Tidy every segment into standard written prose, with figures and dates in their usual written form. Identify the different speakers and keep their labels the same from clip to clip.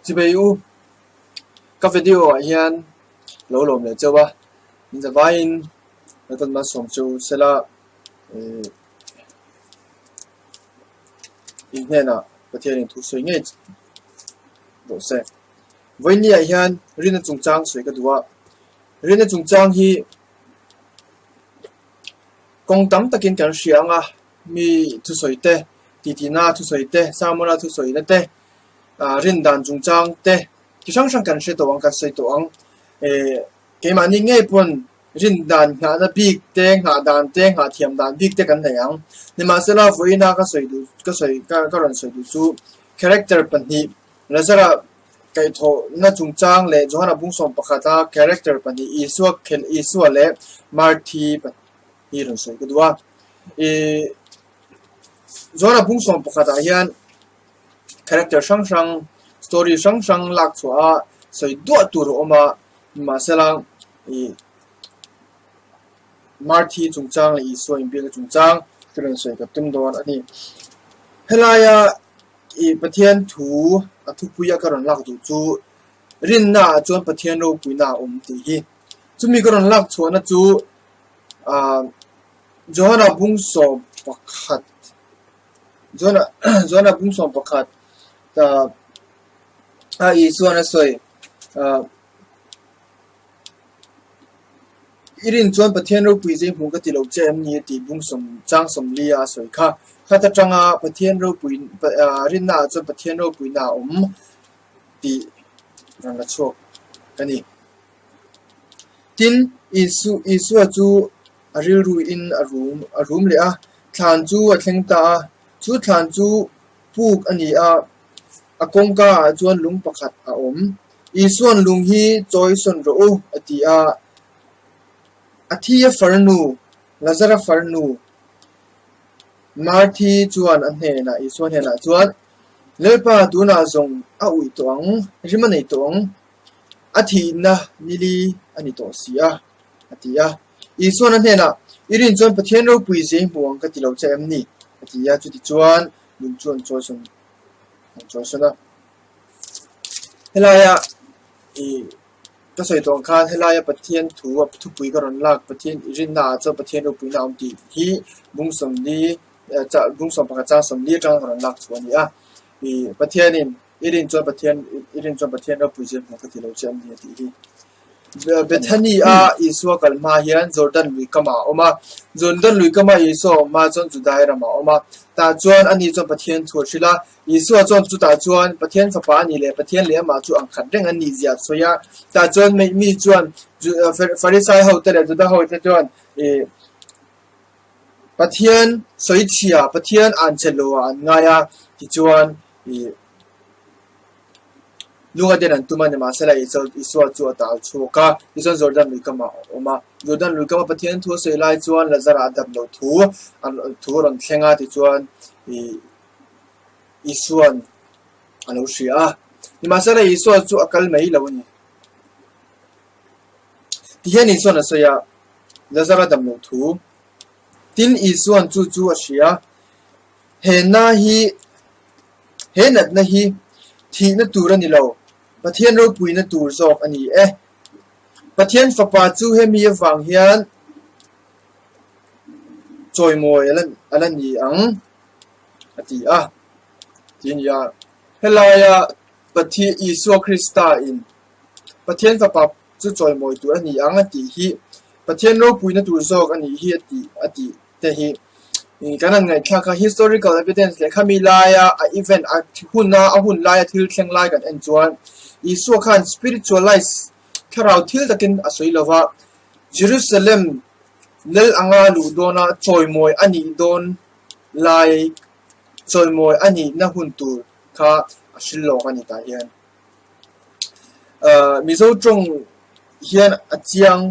Speaker 1: Chibei u, ka video ah hian lo lawm leh chauh a, in zavaiin ka tawn malsawm chu sela ih in hnenah Pathianin thu sawi ngei rawh se. Vawiini ah hian rinna chungchang sawi ka duh a, rinna chungchang hi kawng tam takin kan hria ang a, mi thusawi te, titina thusawi te, sermon a thusawi na te, ah rin dan chungchang te chi hrang hrang kan hre tawh ang kan sawi tawh ang. Eh keimahni ngei pawn rin dan nghahna bik te, nghah dan te, nghah thiam dan bik te kan nei ang. Nimahsela vawiina ka sawi duh ka sawi ka ka rawn sawi duh chu character pahnih Lazara kaihthawhna chungchang leh Johana bungsawm pakhata character pahnih Isua khelh Isua leh Marthi pahnih rawn sawi ka duh a. Ih Johana bungsawm pakhatah hian character hrang hrang story hrang hrang lak chhuah a sawi duah tur a awm a nimahsela ih Marthi chungchang leh Isua inbiakna chungchang chu rawn sawi ka tum dawn a ni. Helaia ih Pathian thu a thupui a ka rawn lak duh chu rinna ah chuan Pathian ropuina a awm tih hi. Chumi ka rawn lak chhuahna chu ah Johana bungsawm pakhat Johana Johana bungsawm pakhat ah a Isuan a sawi ah I rin chuan Pathian ropui zei hmuh ka ti lo che em ni a tih bungsawm chang sawmli a sawi kha. Khat atanga Pathian ropui ah rinna ah chuan Pathian ropuina a awm tih rawn la chhuak a ni. Tin, Isu Isua chu a rilruin a rum a rum leh a, thlan chu a thleng ta a. Chu thlan chu puk a ni a, a kawngka ah chuan lung pakhat a awm. Isua'n lung hi chawi sawn rawh u a ti a. A thi a farnu, Lazara farnu, Marthi chuan a hnenah, Isua hnenah chuan, Lalpa tunah zawng a uih tawh ang, rim a nei tawh ang. A thihna nili a ni tawh si a, a ti a. Isua'n a hnenah, I rin chuan Pathian ropui zei hmu ang ka ti lo che em ni? a ti a. Chutichuan lung chu an chawi sawn an chawi sawn a. Helaia ih ka sawi tawh ang khan helaia Pathian thu a thupui ka rawn lak Pathian i rinna ah chuan Pathian ropuina a awm tih hi bung sawmli bung sawm pakhat chang sawmli atanga ka rawn lak chhuah a ni a. Ih Pathianin I rin chuan Pathian i rin chuan Pathian ropui zir hmuh ka ti lo che a ni a tih hi. Bethany a Isua kal hma hian Jordan lui kamah a awm a. Jordan lui kama Isua a awm hma chuan Judai ramah a awm a. Tah chuan ani chuan Pathian thu a hrilh a. Isua chuan chutah chuan Pathian fapa a nih leh Pathian leh amah chu ang khat reng an nih zia a sawi a. Tah chuan mi chuan Farisai hote leh Juda hote chuan ih Pathian sawichhia, Pathian anchhe lo ah an ngai a, tichuan ih lunga den an tum a, nimahsela Isua chu a tal chhuak a, tichuan Jordan lui kamah a awm a. Jordan lui kama Pathian thu a sawi lai chuan Lazara a dam loh thu thu a rawn thleng a, tichuan ih Isua'n a lo hria a. Nimahsela Isua chu a kal mai lo a ni. Tihian Isua'n a sawi a, Lazara dam loh thu. Tin, Isua'n chu chu a hria, He na hi, he natna hi thihna tur a ni lo, Pathian ropuina tur zawk a ni e. Pathian Fapa chu hemi avang hian chawimawi a la ni ang, a ti a. Ti a ni a, helaia Pathian Isua Krista in Pathian Fapa chu chawimawi tur a ni ang a tih hi Pathian ropuina tur zawk a nih hi a tih a tih te hi kan han ngaihthlak a historical evidence leh khami laia a event a huna a hun laia thil thleng lai kan en chuan Isua khan spiritualize thlarau thil takin a sawi lova Jerusalem lal anga luh dawna chawimawi a nih dawn lai chawimawi a nihna hun tur kha a hril lawk a ni tah hian. Ahh Mizo tawng hian a chiang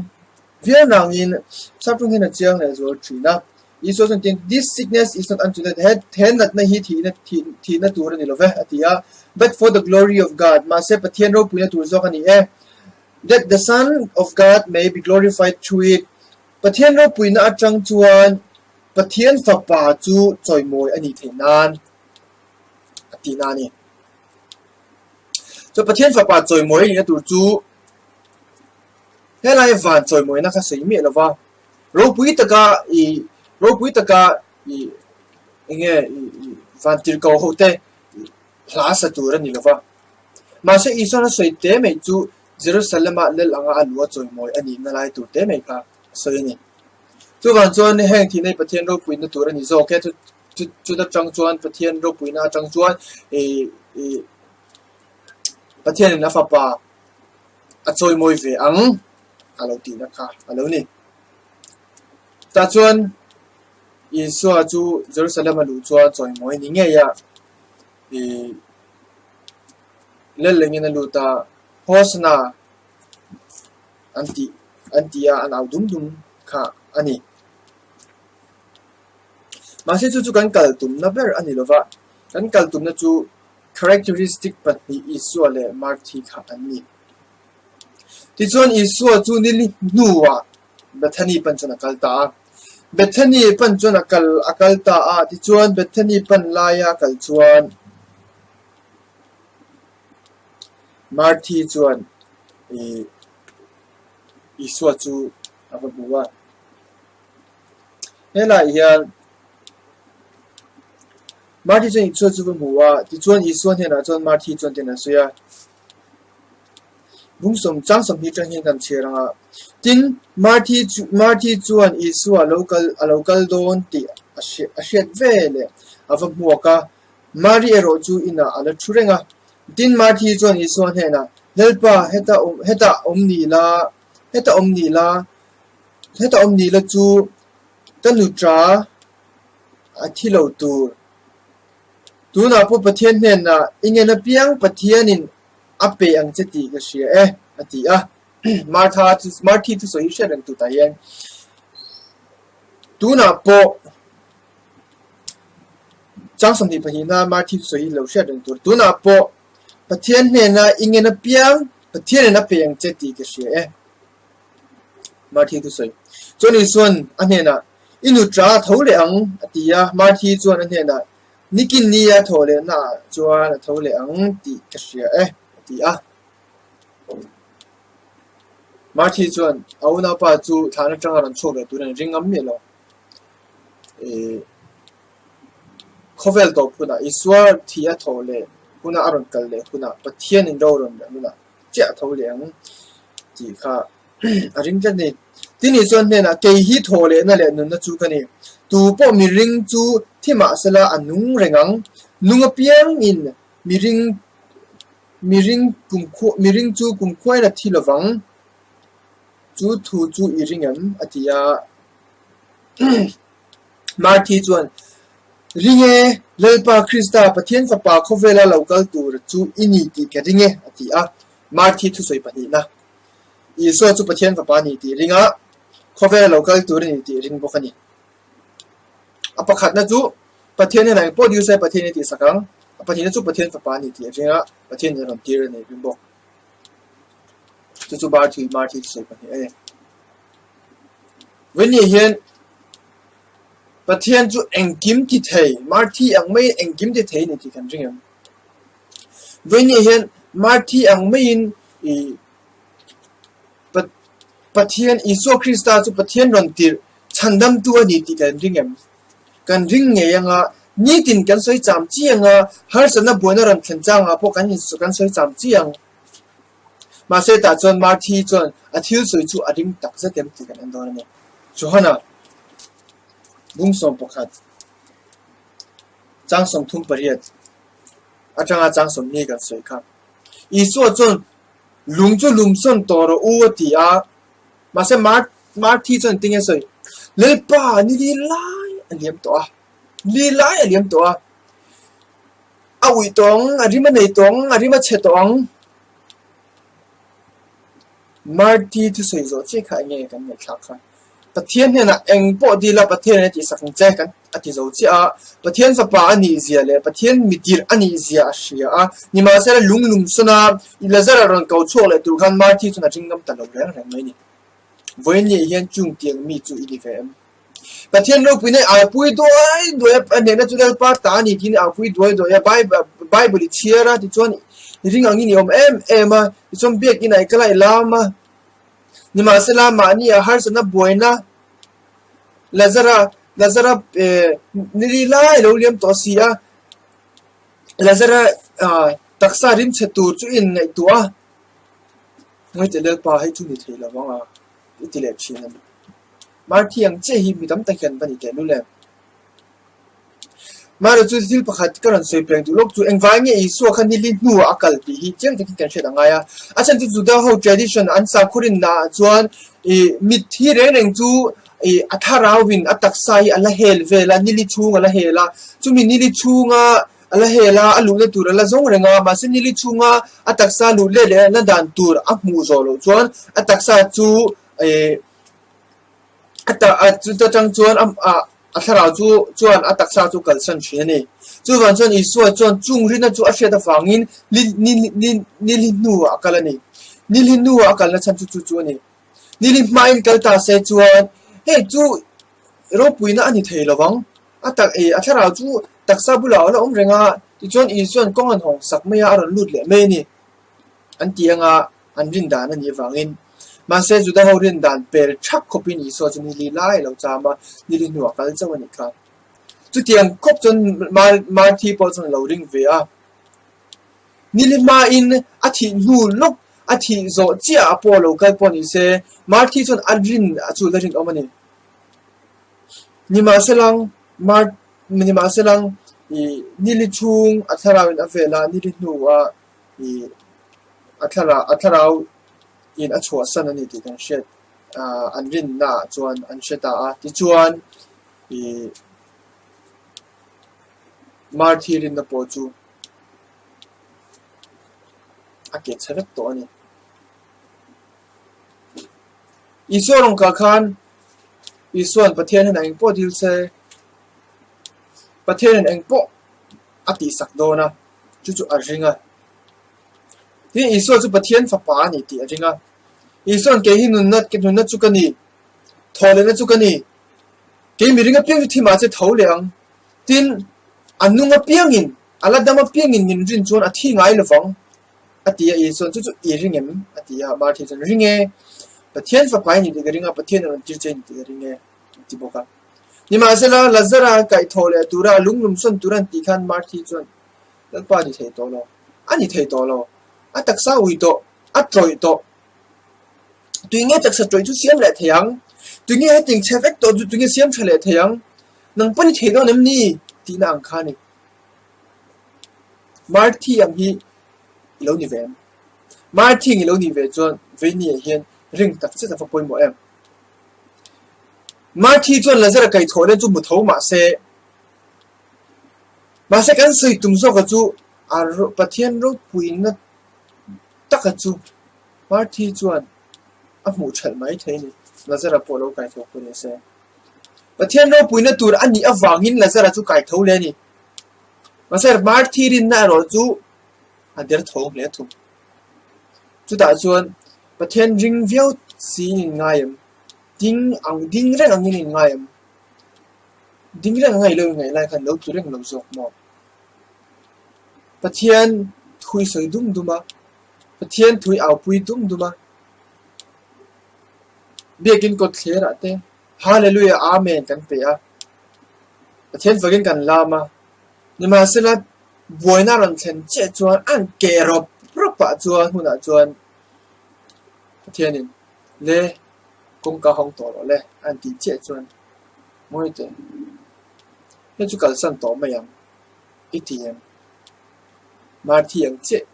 Speaker 1: viau nangin sap tawng hian a chiang leh zual thin a. Isua chuan tin this sickness is not unto death he he natna hi thihna thih thihna tur a ni lo ve a ti a but for the glory of God mahse Pathian ropuina tur zawk a ni e that the son of God may be glorified through it Pathian ropuina atang chuan Pathian fapa chu chawimawi a nih theih nan a tihna a ni. Chuan Pathian Fapa chawimawi a nihna tur chu helai van chawimawina kha sawi miah lo va, ropui taka ih ropui taka ih eng nge ih ih van tirhko ho te hla sa tur a ni lo va. Mahse Isuan a sawi teh mai chu Jerusalem-ah lel anga a lu a chawimawi a nihna lai tur teh mai kha a sawi a ni. Chuvang chuan heng thihna hi Pathian ropuina tur a ni zawk e. Chuta tang chuan Pathian ropuina atang chuan ih ih Pathianin a fapa a chawimawi ve ang a lo tihna kha a lo ni. Tah chuan Isua chu Jerusalem a luh chuan chawimawi a ni ngei a, ih lellengin a lut a, Hosana an tih an ti a, an au dum dum kha a ni. Mahse chu chu kan kal tumna ber a ni lova, kan kal tumna chu characteristic pahnih Isua leh Marthi kha an ni. Tichuan Isua chu nili hnuah Bethany pan chuan a kal ta a. Bethany pan chuan a kal a kal ta a, tichuan Bethany pan laia kal chuan Marthi chuan ih Isua chu a va hmu a. Helaiah hian Marthi chuan Isua chu va hmu a, tichuan Isua hnenah chuan Marthi chuan tin a sawi a, Bung sawm chang 20 atang hian kan chhiar ang a, tin Marthi chu Marthi chuan Isua a lo kal a lo kal dawn tih a hriat a hriat ve leh a va hmuak a, Mari erawh chu inah a la thu reng a. Tin Marthi chuan Isua hnenah, Lalpa, heta awm hetah awm ni la, heta awm ni la, Heta awm ni la chu ka nuṭa a thi lo tur. Tunah pawh Pathian hnenah i ngen apiang Pathianin a pe ang che tih ka hria e, a ti a. Martha chu Marthi thusawi hi hriat reng tur tah hian tunah pawh chang 22 pahnihna Marthi thusawi hi lo hriat reng tur. Tunah pawh Pathian hnenah i ngen apiang Pathianin a pe ang che tih ka hria e. Marthi thusawi. Chuan Isua'n a hnenah, I nuṭa a tho leh ang, a ti a. Marthi chuan a hnenah, Nikin nia thaw lehnaah chuan a tho leh ang tih ka hria e, a ti a. Marthi chuan a unaupa chu thlan aṭanga rawn chhuak leh turin a ring ngam miah lo. Khawvel tawp hunah Isua thi a thaw leh huna a rawn kal leh hunah Pathianin ro rawn leh hunah chiah a tho leh ang tih kha a ring tlat a ni. Tin Isuan hnenah, Kei hi thaw lehna leh nunna chu ka ni. Tu pawh miring chu thi mahsela a nung reng ang. Nung apiangin miring miring kumkhua miring chu kumkhuain a thi lovang. Chu thu chu i ring em? a ti a. Marthi chuan, Ring e, Lalpa Krista, Pathian Fapa khawvela lo kal tur chu i ni tih ka ring e, a ti a. Marthi thusawi pahnihna, Isua chu Pathian Fapa a ni tih ring a, khawvela lo kal tur a ni tih ring bawk a ni. A pakhatna chu, Pathian hnenah engpawh dil se Pathian i tihsak ang. A pahnihna chu Pathian Fapa a ni tih ring a, Pathian in a rawn tir a ni ring bawk. Chu chu Marthi, Marthi thusawi pahnih a ni. Vawini hian Pathian chu engkim ti thei, Marthi ang maiin engkim ti thei a ni tih kan ring em? Vawiinah hian Marthi ang maiin ih Pathian Isua Krista chu Pathian rawn tirh chhandamtu a ni tih kan ring em? Kan ring ngei anga nitin kan sawi cham chi anga harsatna buaina rawn thlen changah pawh kan kan sawi cham chi ang. Mahse tah chuan Marthi chuan a thil sawi chu a ring tak zet em tih kan en dawn a ni. Johana bung 11 chang 38 atanga chang 20 kan sawi kha. Isua chuan lung chu lumsawn tawh rawh u a ti a, mahse Marthi chuan tinge sawi, Lalpa ni li lai a liam tawh a, li lai a liam tawh a. A uih tawh ang, a rim a nei tawh ang, a rim a chhe tawh ang. Marty thusawi zawh chiah kha enge kan ngaihthlak kha. Pathian hnenah eng pawh dil a Pathian in a tihsak ang che kan a ti zo chiah a. Pathian fapa a nih zia leh Pathian mitir a nih zia a hria a. Nimahsela lung lungsawn a Lazara rawn ko chhuak leh tur khan Marty chuan a ring ngam ta lo reng reng mai a ni. Vawiin ni hian chung tiang mi chu i ni ve em? Pathian ropuina i aupui duai duai a, a hnehna chu Lalpa ta a ni tiin i aupui duai duai a, Bible i chhiar a tichuan I ring angin i awm em em a, tichuan biakinah i kal a, i lam a. Nimahsela, mahni a harsatna buaina Lazara, Lazara ni li lai lo liam tawh si a, Lazara taksa rimchhe tur chu i inngaihtuah a. Ngaite Lalpa hei chu ni thei lo vang a, i ti leh thin a ni. Marthi ang chiah hi mi tam tak hian va ni teh lul em? Mara chu thil pakhat ka rawn sawi peng duh lawk chu engvai nge Isua kha nili hnuah a kal tih hi chiang takin kan hriat a ngai a. A chhan chu Juda ho tradition an sakhaw rinna ah chuan ih mitthi reng reng chu ih a thlarauin a taksa hi a la hel vel a, nili chhung a la hel a. Chumi nili chhunga a la hel a, a luhna tur a la zawng reng a, mahse nili chhunga a taksa luh let leh na dan tur a hmuh zawh loh chuan a taksa chu ih A ta a chuta tang chuan a ah a thlarau chu chuan a taksa chu kalsan thin a ni. Chuvang chuan Isua chuan chung rina chu a hriat avangin ni ni ni nili hnuah a kal a ni. Nili hnuah a kalna chhan chu chu chu a ni. Nili hmain kal ta se chuan hei chu ropuina a ni thei lo vang. A tak eh a thlarau chu taksa bulah a la awm reng a, tichuan Isua'n kawng an hawng sak mai a, a rawn lut leh mai a ni. An ti anga an rin dan a nih avangin. Mahse, Juda ho rin dan pel thak khawpin Isua chu nili lai a lo cham a, nili hnuah kal chauh a nih kha. Chutiang khawp chuan Marthi pawh chuan a lo ring ve a. Nili hmain a thih hnu lawk, a thih zawh chiah ah pawh a lo kal pawh ni se, Marthi chuan a rin a chu la rinawm a ni. Nimahselang, Mar nimahselang ih nili chhung a thlarauin a vel a, nili hnuah ih a thlarau a thlarau in a chhuahsan a ni tih kan hriat ah an rinna ah chuan an hre ta a tichuan ih Marthi rinna pawh chu a keh chhe vek tawh a ni. Isua rawng kah khan Isua'n Pathian hian engpawh dil se Pathianin engpawh a tihsak dawn a. Chu chu a ring a. Tin, Isua chu Pathian Fapa a ni tih a ring a. Isua'n kei hi nunna, nunna chu ka ni, thawhlehna chu ka ni. Kei miring apiang chu thi mah che tho leh ang. Tin, a nung apiangin, a la dam apiangin min rin chuan a thi ngai lovang, a ti a. Isua'n chu chu i ring em? a ti a. Martha chuan, Ring e. Pathian Fapa i ni tih ka ring a, Pathian a rawn tir che i ni tih ka ring e, a ti bawk a. Nimahsela, Lazara kaihthawh leh tura a lunglumsawn tur an tih khan Marthi chuan, Lalpa a ni thei tawh lo. A ni thei tawh lo. A taksa ui tawh. A tawih tawh. Tui nge taksa tawih chu siam leh thei ang? Tui nge hetiang chhe vek tawh chu tui nge siam tha leh thei ang? Nang pawn i thei dawn em ni? Tihna ang kha a ni. Marthi ang hi i lo ni ve em? Marthi ang i lo nih ve chuan Veini-ah hian ring tak zet a va pawimawh em? Marthi chuan Lazara kaihthawhna chu hmu tho mah se, Mahse kan sawi tum zawka chu a Pathian ropuina taka chu Marthi chuan a hmuh ṭhelh mai thei a ni. Lazara pawh lo kaitho pawh ni se. Pathian ropuina tur a nih avangin Lazara chu kaitho leh a ni. Mahse Marthi rinna erawh chu a derthawng hle thung. Chutah chuan Pathian ring viau siin in ngai em? Ding ang ding reng angin in ngai em? Ding reng a ilo ingaih lai khan lo tlu reng lo zawk maw? Pathian thu i sawi dum dum a, Pathian thu i aupui dum dum a, Biakin kawt thlerah te Hallelujah Amen kan pe a, Pathian fakin kan lam a, nimahsela buaina a rawn thlen chiah chuan an keh rawp rawp ah chuan hunah chuan Pathianin le kawngka hawng tawh rawh le an tih chiah chuan Mawi teh, hei chu kalsan tawh mai ang, i ti em? Marthi ang chiah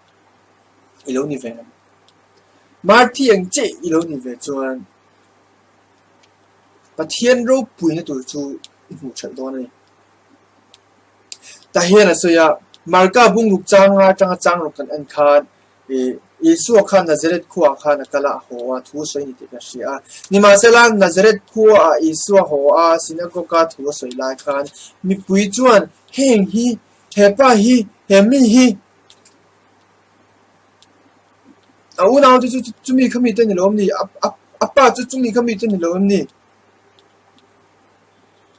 Speaker 1: i lo ni ve em? Marthi ang chiah i lo ni ve chuan Pathian ropuina tur chu i hmuh ṭhelh dawn a ni. Tah hian a sawi a, Marka bungruk changa aṭanga changruk kan en khan Ih, Isua kha Nazareth khuaah khan a kal a, a haw a, thu a sawi ni tih ka hria a. Nimahsela, Nazareth khuaah Isua haw a, synagogue-a thu a sawi lai khan mipui chuan, Heng hi, he pa hi, he mi hi, a unaute chu chumi kha mite ni lo em ni? A pa chu chumi kha mite ni lo em ni?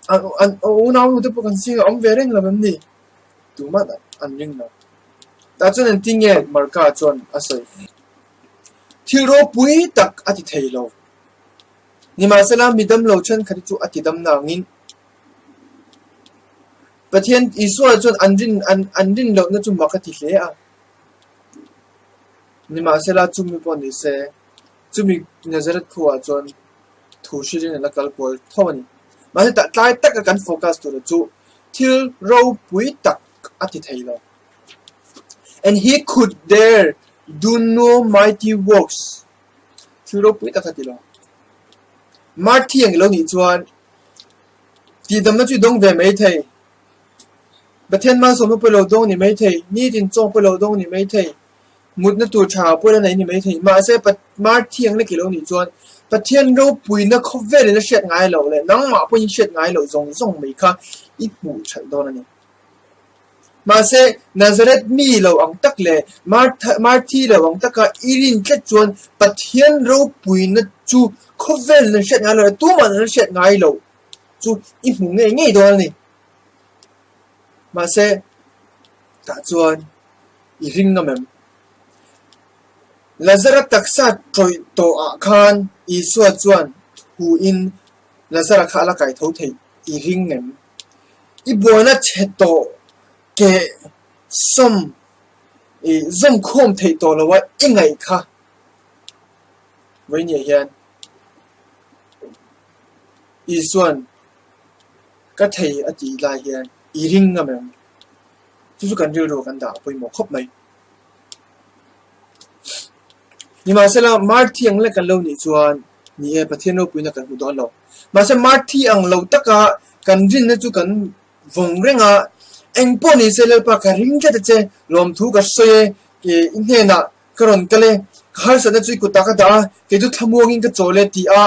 Speaker 1: A unaunute pawh kan zingah awm ve reng lo em ni? Tumah an ring lo. Tah chuan engtin nge Marka chuan a sawi? Thil ropui tak a ti thei lo. Nimahsela, mi damlo thenkhat hi chu a ti dam nangin Pathian Isua chuan an rin an an rin lohna chu mak a ti hle a. Nimahsela, chumi pawh ni se, chumi Nazareth khuaah chuan thu hrilhin a la kal kual tho a ni. Mahse, tah tlai taka kan focus tura chu thil ropui tak a ti thei lo. And he could there do no mighty works. Thil ropui tak a ti lo. Marthi ang i lo nih chuan tihdamna chu i dawng ve mai thei. Pathian malsawmna pawh i lo dawng ni mai thei. Nitin chaw pawh i lo dawng ni mai thei. Mutna tur tha pawh i la nei ni mai thei. Mahse, Marthi ang lek i lo nih chuan Pathian ropuina khawvelin a hriat ngai loh leh nangmah pawhin i hriat ngai loh zawng zawng mai kha i hmuh ṭhalh dawn a ni. Mahse, Nazareth mi lo ang tak leh Marthi lo ang taka i rin tlat chuan Pathian ropuina chu khawvel an hriat ngai lo leh tumah an hriat ngai loh chu i hmu ngei ngei dawn a ni. Mahse, tah chuan i ring ngam em? Lazara taksa tawih tawhah khan Isua chuan thuin Lazara kha a la kai tho thei i ring em? I buaina chhe tawh keh sawm i zawm khawm theih tawh lo a i ngaih kha vawinia hian Isua'n ka thei a tih lai hian i ring ngam em? Chu chu kan rilru kan dah pawimawh khawp mai. Nimahsela, Marthi ang lek kan lo nih chuan, ni e, Pathian ropuina kan hmu dawn lo. Mahse, Marthi ang lo taka kan rinna chu kan vawng reng a, eng pawh ni se Lalpa ka ring tlat a che, lawmthu ka sawi e, i hnenah ka rawn kal e, ka harsatna chu i kutah ka dah a, kei chu thlamuangin ka chawl e ti a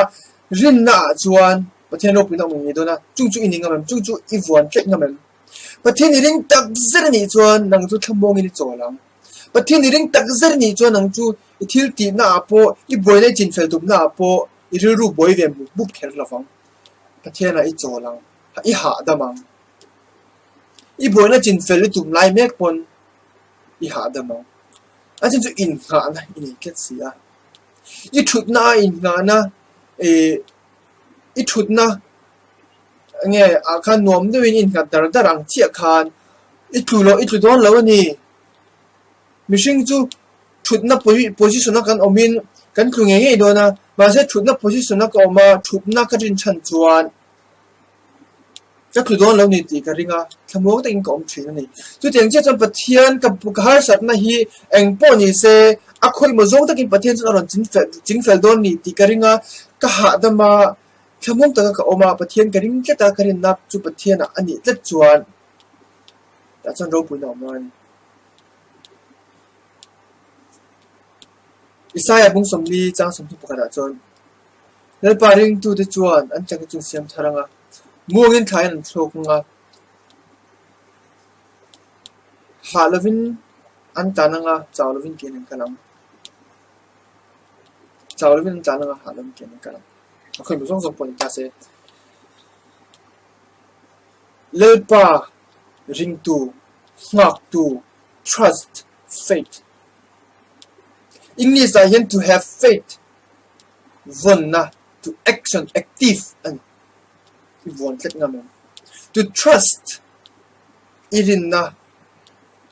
Speaker 1: rinna ah chuan Pathian ropuina awm ngei dawn a, chung chu i ni ngam em? Chung chu i vuan tlat ngam em? Pathian i ring tak zet a nih chuan nang chu thlamuangin i chawl ang. Pathian i ring tak zet a nih chuan nang chu i thil tihna ah pawh, i buaina i chinfel tumna ah pawh i rilru buai ve mup mup kher lo vang. Pathian ah i chawl ang, i hahdam ang. I buaina chinfel i tum lai mek pawn i hahdam ang. A chin chu innghahna i nei tlat si a. I thutna a innghahna, ih i thutna Enge ah khan nuam deuhin i innghat dar dar ang chiah khan i tlu loh i tlu dawn lo a ni. Mihring chu thutna position a kan awmin kan tlu ngei ngei dawn a, mahse thutna position a ka awm a, thutna ka rin chhan chuan ka tlu dawn lo ni tih ka ring a, thlamuang takin ka awm thin a ni. Chutiang chiah chuan Pathian ka harsatna hi eng pawh ni se a khawihmaw zawng takin Pathian chuan a rawn chingfel dawn ni tih ka ring a, ka hahdam a. Thlamuang taka ka awm a, Pathian ka ring tlat a, ka rinna chu Pathianah a nih tlat chuan tah chuan ropuina a awm a ni. Isaiah bung 40 chang 30 pakhatah chuan Lalpa ringtute chuan an chakna chu an siam thar ang a, muangin thlaiin an thlawk ang a, hah lovin an tlan ang a, chau lovin kein an kal ang. Chau lovin an tlan ang a, hah lovin kein an kal ang. A khawih zawng zawng pawh ni ta se. Lalpa ringtu, nghaktu, trust, faith. English ah hian to have faith, vawnna, to action, active a ni. I vawn tlat ngam em? To trust, i rinna,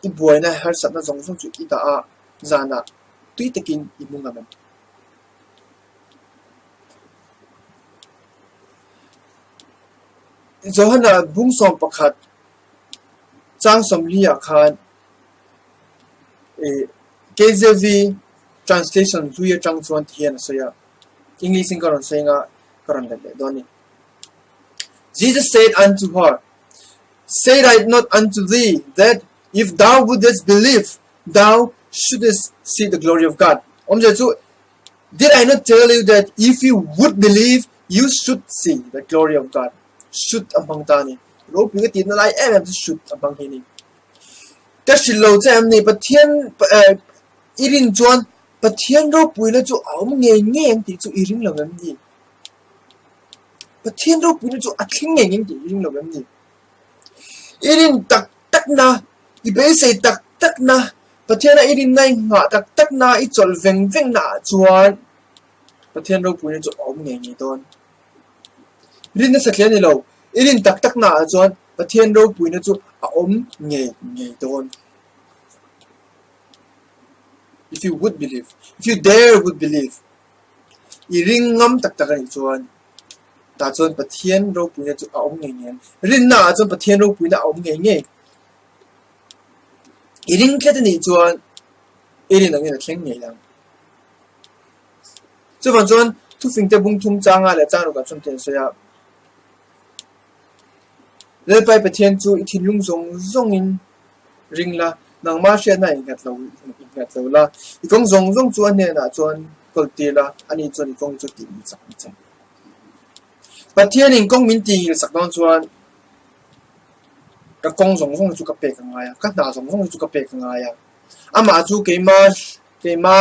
Speaker 1: i buaina, harsatna zawng zawng chu i dah a, zanah tui takin i hmu ngam em? Johana bung 11 chang 40 ah khan ih KJV translation hlui atang chuan ti hian a sawi a, English in ka rawn sawi anga ka rawn let leh dawn a ni. Jesus said unto her, Said I not unto thee that if thou wouldest believe, thou shouldest see the glory of God? Awmzia chu Did I not tell you that if you would believe, you should see the glory of God? Should a hmang ta a ni. Ropui ka tihna lai em em chu should a hmang hi a ni. Ka hrilh lo che em ni? Pathian i rin chuan Pathian ropuina chu a awm ngei ngei ang tih chu i ring lo em ni? Pathian ropuina chu a thleng ngei ngei tih i ring lo em ni? I rin tak takna, i beisei tak takna. Pathiana i rinna i nghah tak tak na, i chawlh veng veng na ah chuan Pathian ropuina chu a awm ngei ngei dawn. Rinna satliah a ni lo, i rin tak tak na ah chuan Pathian ropuina chu a awm ngei ngei dawn. If you would believe, if you dare would believe, i ring ngam tak tak a nih chuan tah chuan Pathian ropuina chu a awm ngei ngei ang. Rinna ah chuan Pathian ropuina a awm ngei ngei. I ring tlat a nih chuan i rin angin a thleng ngei ang. Chuvang chuan thufingte bung thum changa leh chang rukah chuan tih an sawi a. Lalpai Pathian chu i thinlung zawng zawngin ring la, nangmah hriatna innghat lo innghat lo la, i kawng zawng zawng chu a hnenah chuan kawl tir la, ani chuan i kawng chu tih ngil sak ang che. Pathianin kawng min tih ngil sak dawn chuan Ka kawng zawng zawng hi chu ka pek a ngai a, ka hna zawng zawng hi chu ka pek a ngai a. Amah chu keima keima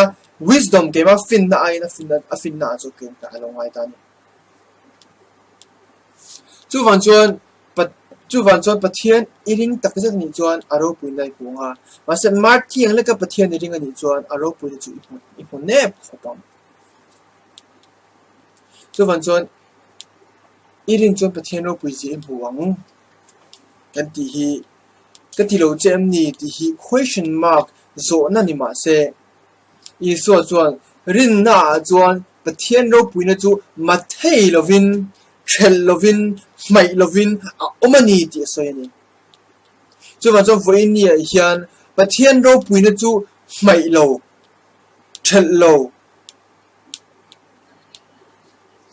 Speaker 1: wisdom keima finna aiin a finna a finna ah chu keim ka lo ngai ta a ni. Chuvang chuan chuvang chuan Pathian i ring tak zet anih chuan a ropuina i hmu ang a, mahse Marthi ang leka Pathian i ring anih chuan a ropuina chu i hmu i hmu nep khawp ang. Chuvang chuan I rin chuan Pathian ropui zia i hmu ang kan tih hi ka ti lo che em ni tih hi question mark zawhna ni mah se Isua chuan rinna ah chuan Pathian ropuina chu ma thei lovin hrelh lovin hmaih lovin a awm a ni tih a sawi a ni. Chuvang chuan vawiin ni ah hian Pathian ropuina chu hmaih lo hrelh lo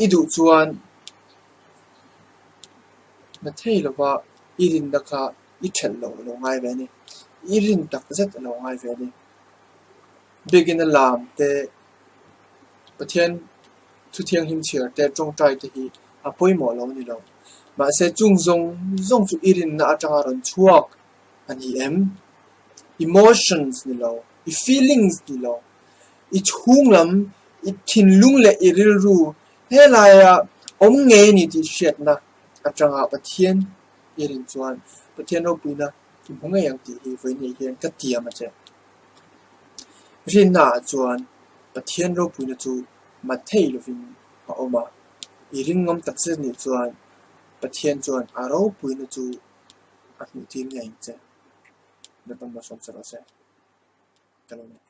Speaker 1: I duh chuan na thei lova i rinna kha i ṭhelh loh a lo ngai ve a ni. I rin tak zet a lo ngai ve a ni. Biakina lam te, Pathian thu thianghlim chhiar te, ṭawngṭai te hi a pawimawh lo a ni lo. Mahse chung zawng zawng chu i rinna aṭanga rawn chhuak a ni em? Emotions ni lo, i feelings ni lo. I chhunglam, i thinlung leh i rilru helaia awm ngei a ni tih hriatna atanga Pathian i rin chuan Pathian ropuina i hmu ngei ang tih hi vawiin hian ka tiam a che. Rinna ah chuan Pathian ropuina chu mathei lovin a awm a, i ring ngam takzet nih chuan Pathian chuan a ropuina chu a hmuhtir ngei ang che. Lalpan malsawm che rawh se. Ka lo ni.